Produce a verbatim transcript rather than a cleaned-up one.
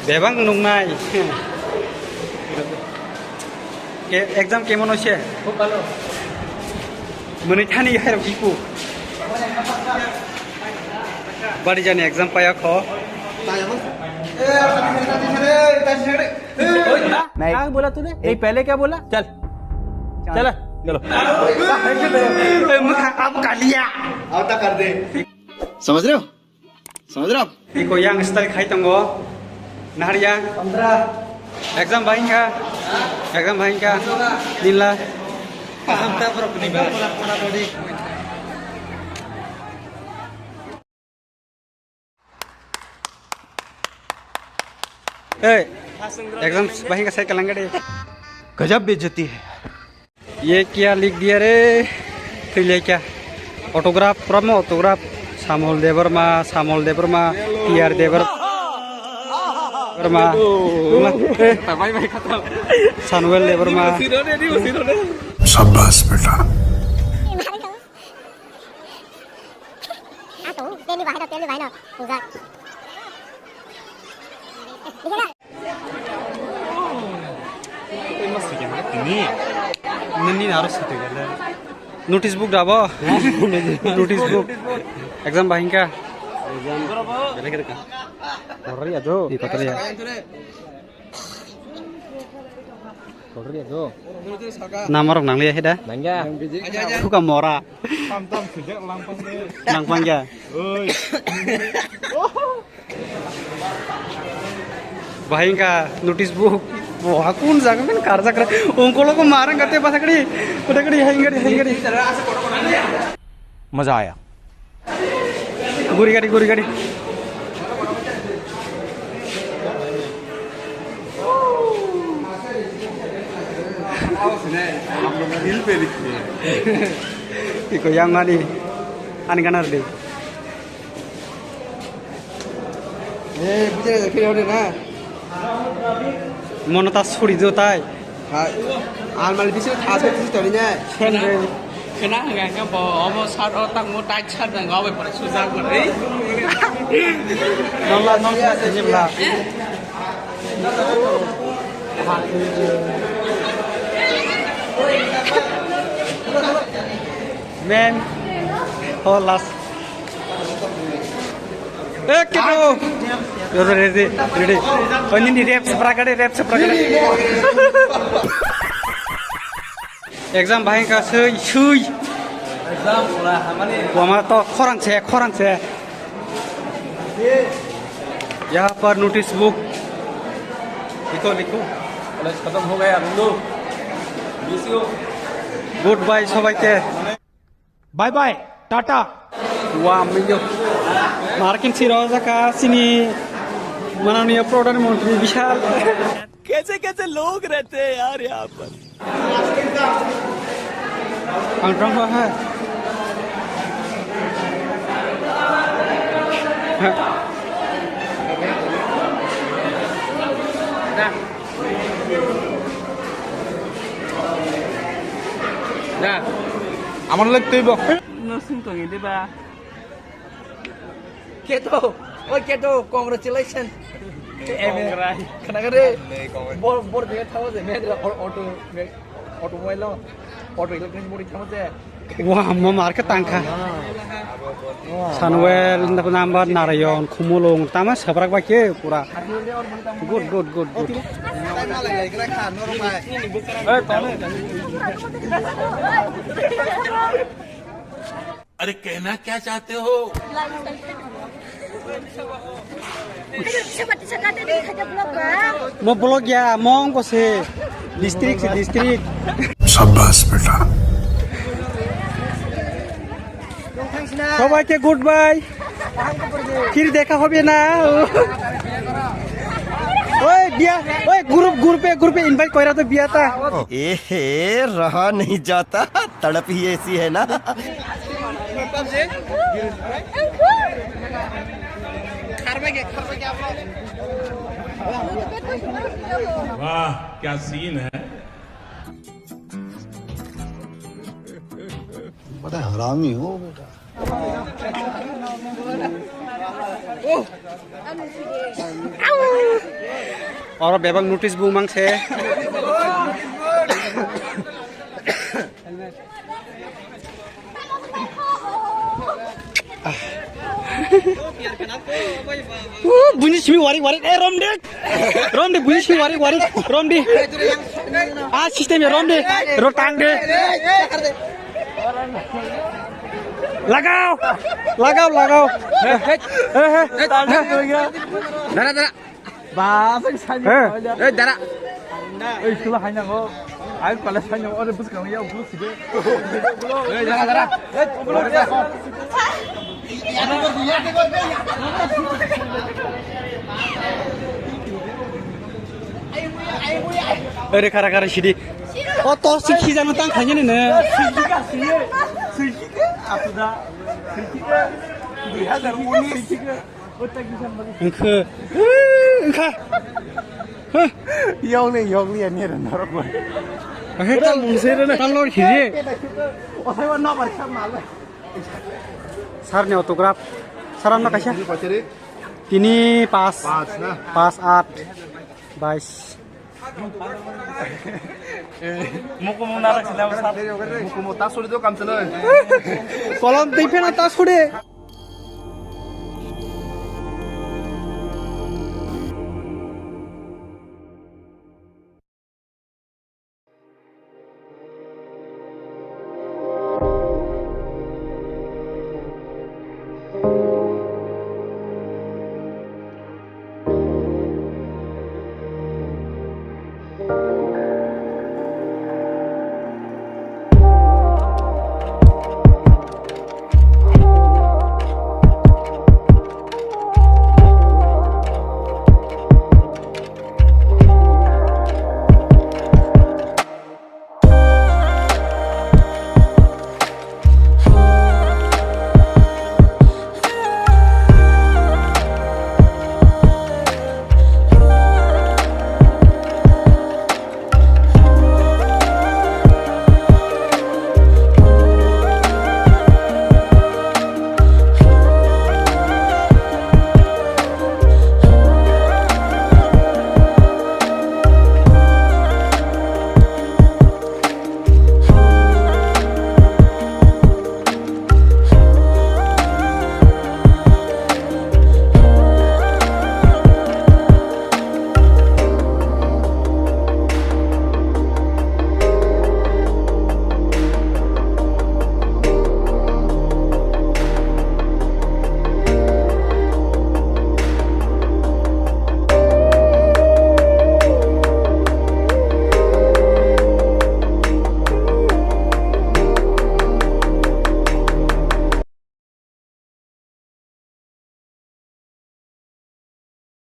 Bebak nungnai. Ke-, exam kemon hoise? Khub bhalo. Mwnwi thani hai rok iku. Bari jani exam paya kho. नहीं। क्या बोला तूने? नहीं, पहले क्या बोला? चल, चल, चलो। अब कर लिया। अब तक कर दे। समझ रहे हो? Sodrok. Iko yang style khai tongo. Nahar yang. Exam bahingka. Exam bahingka. Nila. Hey, exam bahingka cycle langgade. गजब बेइज्जती है। ये क्या लिख दिया रे? Thwilai kya? Autograph, Brahma autograph. Samol Debbarma, Samol Debbarma, T R Debbar-, Debbarma. Bye bye, khatam. Samuel Debbarma. शाबाश बेटा। Teni bahai no, teni bahai no. Pujak. Nini aro site gele. Notice book dabo? Notice book. Exam bahingka. Exam. Belai kere ka. Horri ado. Di kotor ya. Horri ado. Nama rok nang liya heda? Nangya. Suka mora. Nang pangya. Oi. Bahai wngkha notice book. Bo hakun jaga men karjak re. Ungkolo ko marang kate pasakri. Udah kari, hai kari, hai kari. मजा आया। Guri gari, guri gari. Iko yang ani, ani ganar de. Eh, buja na, kiri hore na. Mono ta suri jo tai. Ha, almari bisingo tha se tisi tonwi nai. Sen re. Khna hwnka hwnkhe bo omo shirt o tangmo tight shirt nangw bai pore sujak bo tei. Nokla nok se se jibla. Men, oh last. Eh, keto. Yo, ready, ready. Oh, ini di rap sebelah kali, rap sebelah kali. Exam bahai ka sui, sui. Exam pura hamani. Wama to khorang se, khorang se. यहाँ पर notice book लिखो, लिखो। कॉलेज खत्म हो गया बंधु। Miss you। Goodbye সবাইকে। Bye bye, tata। Wa, miyo। Markin siro jaka sini माननीय प्रधानमंत्री विशाल। कैसे कैसे लोग रहते हैं यार यहाँ पर। Ang tong ha. Da. Da. Amar lek tei bo. No sing to ngede ba. Keto, oi Keto, congratulations. Eme, khana kare, bor, bor bega thawa je, me dra auto, me, auto mobile lo, auto electronic body thawa je. Wah, mo market tangkha. Sanuel, number Narayon, Khumulung, tama sabrak ba ke pura. Good, good, good, good. अरे कहना क्या चाहते हो? Mo vlog ya, mong ko se. District se district. शाबाश बेटा। সবাইকে good bye. ফির দেখা হবে না। ওই বিয়া, ওই গ্রুপ, গ্রুপে, গ্রুপে ইনভাইট কইরা তো বিয়াটা। ए हे, रहा नहीं जाता, तड़प ही ऐसी है ना। वाह, क्या सीन है। बड़ा हरामी हो बेटा। Oro bebak notice bo mangse. Buini simi warik warik, eh, rom de. Rom de, buini simi warik warik, rom de. Ah, system ya, rom de. Ro tang de. Lagao. Lagao, lagao. Eh, eh, eh. Dara, dara. Ba, asal sani. Eh. Eh, dara. Eh, school haina go. Ai, college haina go. Ore, bus kang ya, bus de. Eh, dara, dara. Eh, bus de. Ore, khara, khara, sidi. O, to, sikhi jano tang khanya ne. Sikhi ka, sikhi. Sikhi ka, asuda. Sikhi ka. Dui hazar unis. Wngkhe. Wngkha. Yokli, yokli, ani rw norok bai. Wngkhe tam mungse rw na. Tam lor khiji. Osai wa nobar kha mal. Sir ni autograph. Sir, ano kaisa. Tini paanch. Paanch na? Paanch, aat, bais. Mukumu narak sila sir. Mukumu ta suri do kam chalo. Kolom tei pheno ta suri.